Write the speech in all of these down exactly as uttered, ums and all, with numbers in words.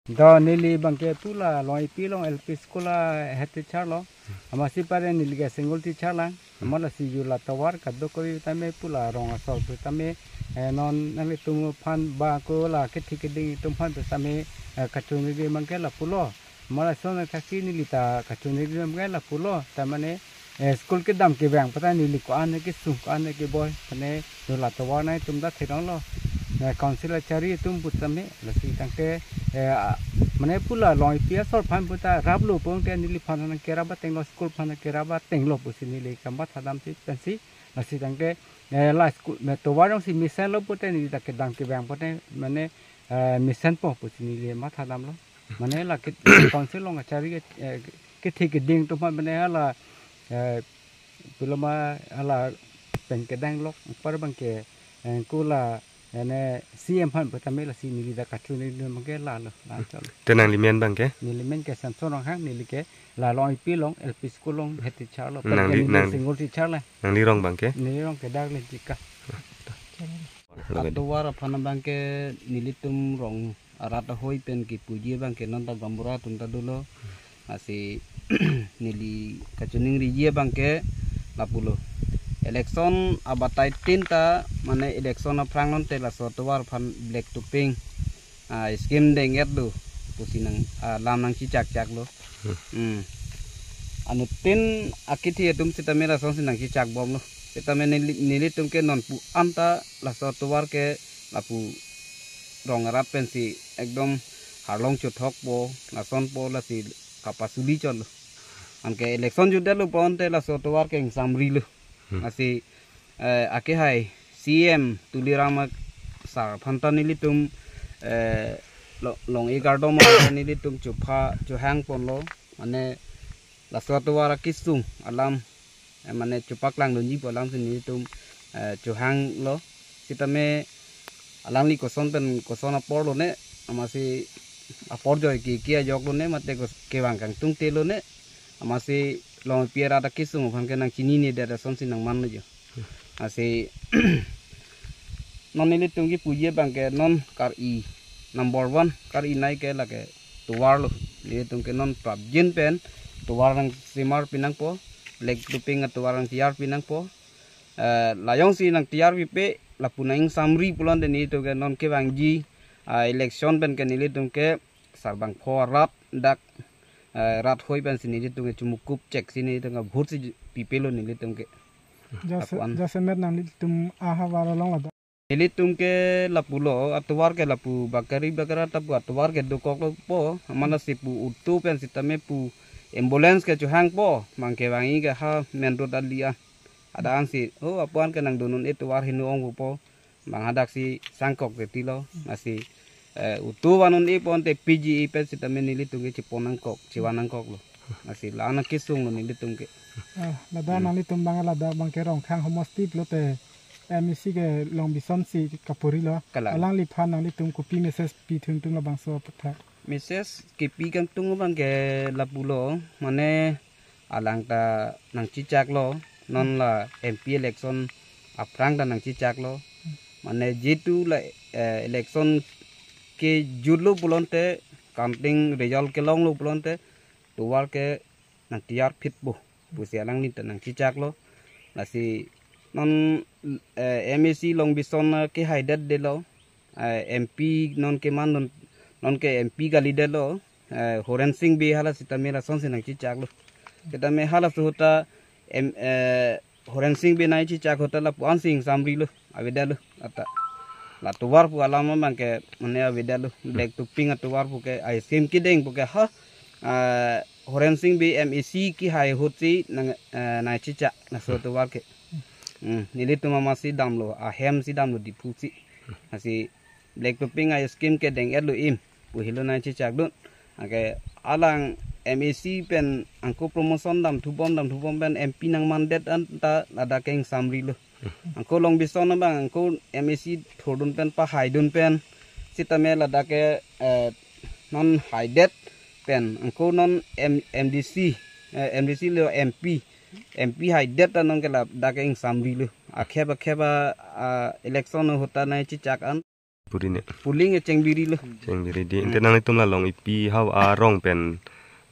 Do neli abangke pu la Longpi along L P school a head teacher lo. Amatsi pare neli ke single teacher lang. Amat lasi ju la tovar kadokave tame pu la rong asor pu tame, eh, non nanglitum aphan ba ko la kethe keding atum aphan pu tame, eh, kachoningri abangke lapulo. Amat lason thaksi neli ta kachoningri abangke lapulo. Ta mane, eh, school kedam kevang pu ta neli ko-an kesung ko-an keboi. Mane ju la tovar nangtum ta theklonglo. Eh, council achari atum pu tame lasi tangte, eh, a, mane pu la Longpi asor aphan pu ta raplo pu tangte neliphan nangkerap atenglo, school aphan nangkerap atenglo pusi neli kamatha damsi pensi. Lasi tangte, eh, la school, me tovar jongsi mesenlo pute neli ta kedam kevang pute mane, eh, mesenpo pusi neli matha damlo. Mane la ke council along achari ke, eh, kethe keding atum aphan mane hala, eh, pu loma hala pen kedang lok par abangke, eh, ko la, eh, ne C M aphan pu tame lasi neli ta kachoningri abangke lalo, la cholo. Te nangli men abangke? Neli men ke Samson Ronghang, neli ke la Longpi along L P school along head teacher lo. Nangli, Neli nangli single teacher la. Nangli rong abangke? Neli rong ke Darlin Chika. Lo ke di. Atovar aphan abangke nelitum rong arat ahoi pen kipuji abangke non ta gaonbura atum ta dolo. Lasi neli kachoningriji abangke lapulo. Election abatai tin ta mane election aphrang non te laso atovar aphan black to pink, ah, scheme deng-et do pusi nang, ah, lam nangchichakchaklo. Hmm. Anuttin akethe atum sitame lasonsi nangchichakbomlo. Sitame neli, nelitum ke non pu anta laso atovar ke lapu rong arat pensi ekdom arlong chothokpo, lasonpo lasi kapasuli chotlo. Anke election jutdetlo pu ante laso atovar ke ingsamrilo. Hmm. Lasi, eh, akehai C M Tuliram sir aphan ta nelitum, eh, lo-, long egardo ma nelitum chopha chohangponlo. Mane laso atovar akesung alam, eh, mane chopaklangdunji pu alamsi nelitum, eh, chohanglo. Sitame alangli koson pen koson apor lone, amatsi apor joi ke ke ajok lone, mate kos-, kevang kangtung te lone, amatsi Longpi arat akesung aphan ke nangchinine det asonsi nangmanlo jo. Lasi non nelitum kipuji abangke non kar-i number one kar-i nai ke lake tovar lo. Nelitum ke non prapjin pen tovar nangsemarpi nangpo, black to pink atovar nangtiyarpi nangpo. Eh, la jongsi nangtiyarpipe lapu nang-ingsamri pulote nelitum ke non kevangji, ah, election pen ke nelitum ke sarbangpho arat dak, eh, rat hoi pensi nelitum ke chumukup chek si nelitum ke vote si pipelo nelitum ke. Jase, lapuan. Jasemet nanglitum ahavar along ladak. Nelitum ke lapulo, atovar ke lapu bakari bakara ta pu atovar ke dokoklo po, amat lasi pu auto pen sitame pu ambulance ke chohangpo, mangke vangi ke ha main road ali an. Ada ansi, oh, apuan ke nangdun un-e tovar heno ong po, bang hadak si sangkok te tilo, lasi, eh, auto van un-e pu ante P G E pen sitame nelitum ke chepon nangkok, chevan nangkoklo. Lasi la-an akesung lo nelitum ke. Ah, ladak Hmm. nanglitum abang ladak abangke Rongkhang homosti pulote M A C ke Longbison si kapurilo. Kalang. Alangliphan nanglitum kopi message pi thuntung labangso aphuthak. Message kipi kangtung abangke lapulo, mane alang ta nangchichaklo, non la M P election aphrang ta nangchichaklo. Mane jitu la, eh, election kejutlo pulote, counting result kelonglo pulote, tovar ke nangtiyarphitpo pusi alangli ta nangchichaklo. Lasi non, eh, M A C Longbison, eh, kehaidet detlo, eh, M P non keman non, non ke M P kalidetlo, eh, Horen Sing Bey hala sitame lasonsi nangchichaklo. Sitame halaso ahut ta em, eh, Horen Sing Bey nangchichak ahut ta lapu-an si ingsamrilo, avedetlo ata. La tovar pu alam abangke mane avedetlo, black to pink atovar pu ke, a scheme kedeng pu ke ha, eh, Horen Sing Bey M A C kehai ahut si nang, eh, nangchichak laso tovar ke. Hmm, nelitum amatsi damlo, ahem si damlo Diphu si. Lasi black to pink a scheme kedeng-etlo im pu helo nangchichakdun. Anke alang M A C pen angko promotion damthubom damthubom pen M P nangmandet anta ladak ke ingsamrilo. Angko Longbison abang angko M A C thurdun pen pahaidun pen sitame ladak ke, eh, non haidet pen angko non M-, M D C, eh, M D C lo M P, M P haidet ta non ke ladak ke ingsamrilo. Akhep akhep a, ah, election ahut ta nangchechak an. Puri ne. Polling e Chengbiri lo. Chengbiri di. Hmm. Ante nanglitum la Longipi hau arong pen,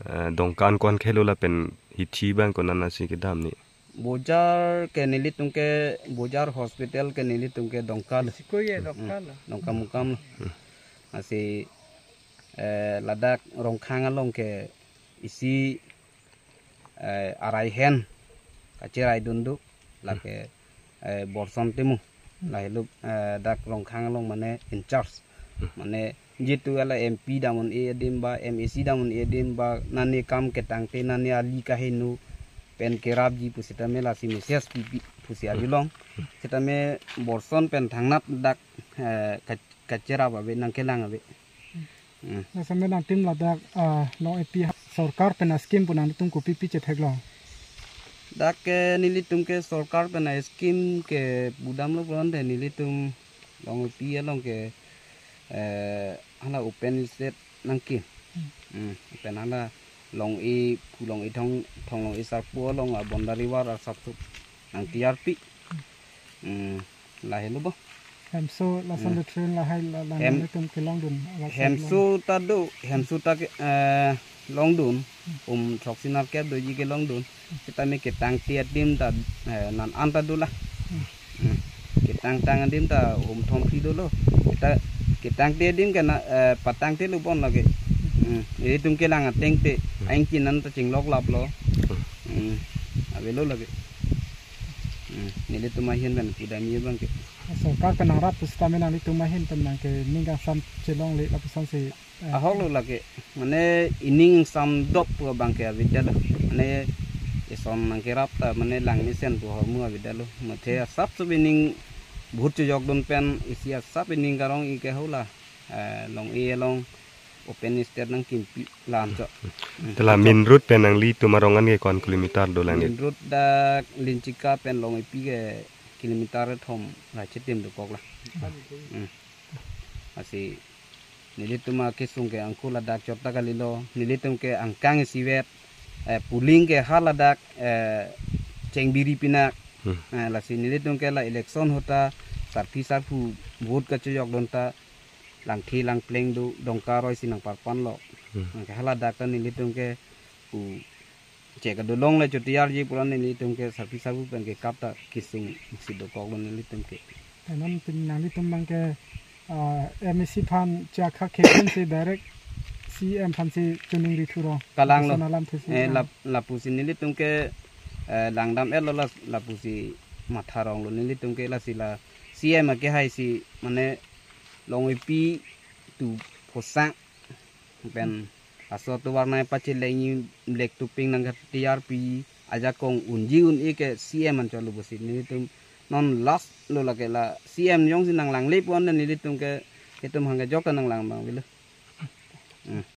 eh, Dongka an ko-an khelo lapen hithi abang ko-an ansi kedam ne. Bojar ke nelitum ke, bojar hospital ke nelitum ke Dongka lo. Siko ye Dongka lo. Hmm. Dongkamukam lo. Hmm. Lasi, eh, ladak Rongkhang along ke isi, eh, arai hen kacheraidun do, lake, eh, Borson Timung. Lahelo, eh, dak Rongkhang along mane in charge. Mane jitu ala M P dam un-e adim ba, M A C dam un-e adim ba, nani kam ketangte, nani ali kaheno pen kerapji pusitame lasi message pipi pusi arjulong. Sitame Borson pen thangnat dak, eh, ka-, kacherap ave, nangkelang ave. Hmm. Laso me nangtum ladak, ah, Longipi sorkar pen a-scheme pu nangtum kopi pi chetheklong? Dak ke nelitum ke sorkar pen a-scheme ke pudamlo pulote nelitum Longipi along ke, eh, hala open stage nangkim. Hmm. Hmm. Pen hala Long-e, Long-e Thong, Thong Long-e Sarpo along a boundary wall asap sup nangtiyarpi. Hmm. Lahelo bo. Hemso lason Hmm. Latrine lahai la, la Hem-, nelitum kelongdun. Lason Hemso ta do, Hemso ta ke, eh, longdun. Hmm. Um throksi nerkep doji kelongdun. Sitame ketangte adim ta, eh, nan an ta do la. Hmm. Hmm. Ketangtang adim ta um thom phli dolo. Kita ketangte adim ke na, eh, patangtelo bon lake. Hmm. Nelitum kelang ateng te. Hmm. Aing kinan ta chinglok laplo. Hmm. Hmm. Avelo lake. Hmm, nelitum ahin pen pudam ye abang ke. Sorkar pen nangrap pusitame nanglitum ahin pen nangke ning kangsam chelongle lapusonsi, eh. Ahok lo lake, mane ining samdop pu abang ke avedetlo. Mane ison nangkerap ta mane langmesen pu ahormu avedetlo. Mate asap sup ining vote chojokdun pen isi asap ining karong-i ke hula, eh, Long-e along open stage nangkimpi lam cho. Hmm. Te la main road pen nanglitum arong an ke ko-an kilometer dolang ne? Main road dak Linchika pen Longipi ke kilometer thom ra chitim dokok la. Hmm. Lasi nelitum akesung ke angku ladak chot ta kalilo, nelitum ke angkang isivet, eh, polling ke haladak, eh, Chengbiri pinak. Hmm. Eh, lasi nelitum ke la election ahut ta sarpi sarpo vote kachojokdun ta langthi langpleng do, Dongka aroi si nangparpanlo. Hmm. Nangke haladak ta nelitum ke pu che kadolongle chotiyarji pulote nelitum ke sarpi sarpo pen ke kap ta kesung si dokoklo nelitum ke. Te non pini nanglitum abang ke, ah, M A C aphan chakha khepen si direct C M aphan si choningri thurong. Kalang lo. Lason alam thusi Eh, kalang. Lap-, lapusi nelitum ke, eh, langdam-etlo la, lapusi matha ronglo nelitum ke lasi la C M akehai si mane Longipi tu phosang pen aso tovar nai pachelengji black topping nangketiyarpi ajakong unji un-e ke C M anchot lo pusi nelitum non last lo lake la C M jongsi nanglangle pulote nelitum ke itum hangke jok ta nanglang abang avelo. Hmm.